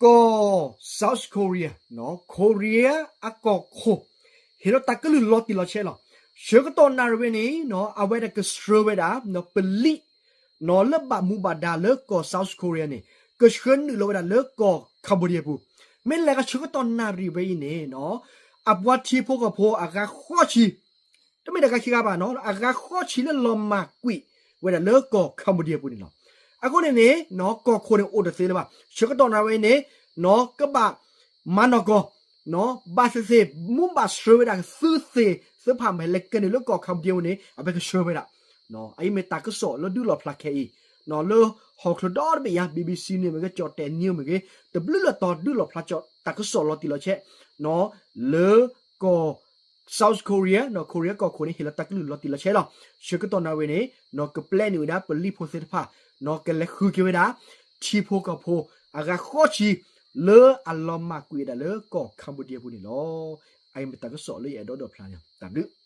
ကီၢ် South Korea, Korea အကီၢ်ခိၣ် ဟ့ၣ်လီၤတၢ်ကလုၢ်လီၤတံၢ်လီၤဆဲးလီၤ. ဆၢကတီၢ်နၣ်ရံၣ်ဝဲန့ၣ် အဝဲဒၣ်ကဆှၢဝဲဒၣ် ပလံာ် လၢဘၣ်မူဘၣ်ဒါလၢကီၢ် South Korea န့ၣ် ကဆှၢနုာ်လီၤဝဲဒၣ်လၢကီၢ် Cambodia ပူၤ. မ့ၢ်လဲၤကဆၢကတီၢ်နၣ်ရံၣ်ဝဲအံၤန့ၣ် အပှၤထံဖိကီၢ်ဖိအဂၤဃိးဆံ တမ့ၢ်တဂၤခံဂၤဘၣ်, အဂၤဃိးဆံလၢလီၤမၢ်ကွံာ်ဝဲဒၣ်လၢကီၢ် Cambodia ပူၤန့ၣ်လီၤ. အဃိန့ၣ်န့ၣ် ကီၢ်ခိၣ်န့ၣ်အိၣ်တသ့လၢၤဘၣ်. ဆၢကတီၢ်နၣ်ရံၣ်ဝဲအံၤန့ၣ် ကဘၣ်မၤနီၢ်ကီၢ် ဘၣ်သ့ၣ်သ့ၣ် မူဘၣ်ဆှၢဝဲဒၣ်သုသ့ၣ်သ့ၣ်တဖၣ်မ့ၢ်လဲၤကဲနုာ်လၢကီၢ် Cambodia ပူၤန့ၣ် အဝဲကဆှၢဝဲဒၣ်. အအံၤမ့ၢ်တၢ်ကစီၣ်လၢဒုးလီၣ်ဖျါခဲအံၤ လၢဟီၣ်ခိၣ်ဒီတဘ့ၣ်ညါ BBC န့ၣ်မ့ၢ်ဂ့ၤ ကၠီၣ်တဲၣ် News မ့ၢ်ဂ့ၤ တဘျုးလၢ်တီၤဒုးလီၣ်ဖျါကီးတၢ်ကစီၣ်လီၤတံၢ်လီၤဆဲး လၢကီၢ် South Korea, Korea ကီၢ်ခိၣ်န့ၣ် ဟ့ၣ်လီၤတၢ်ကလုၢ်လီၤတံၢ်လီၤဆဲးလီၤ. ဆၢကတီၢ်နၣ်ရံၣ်န့ၣ် ကပျဲနုာ်ဝဲဒၣ်ပလံာ်ဖိသ့ၣ်တဖၣ် ကလဲၤဃုက့ၤဝဲဒၣ် ထံဖိကီၢ်ဖိအဂၤဃိးဆံ လၢအလီၤမၢ်ကွံာ်ဝဲဒၣ်လၢကီၢ် Cambodia ပူၤန့ၣ်လီၤ. အအံၤမ့ၢ်တၢ်ကစီၣ်လၢယအဲၣ်ဒိးဒိးဖျါန့ၣ် တၢ်ဘျုး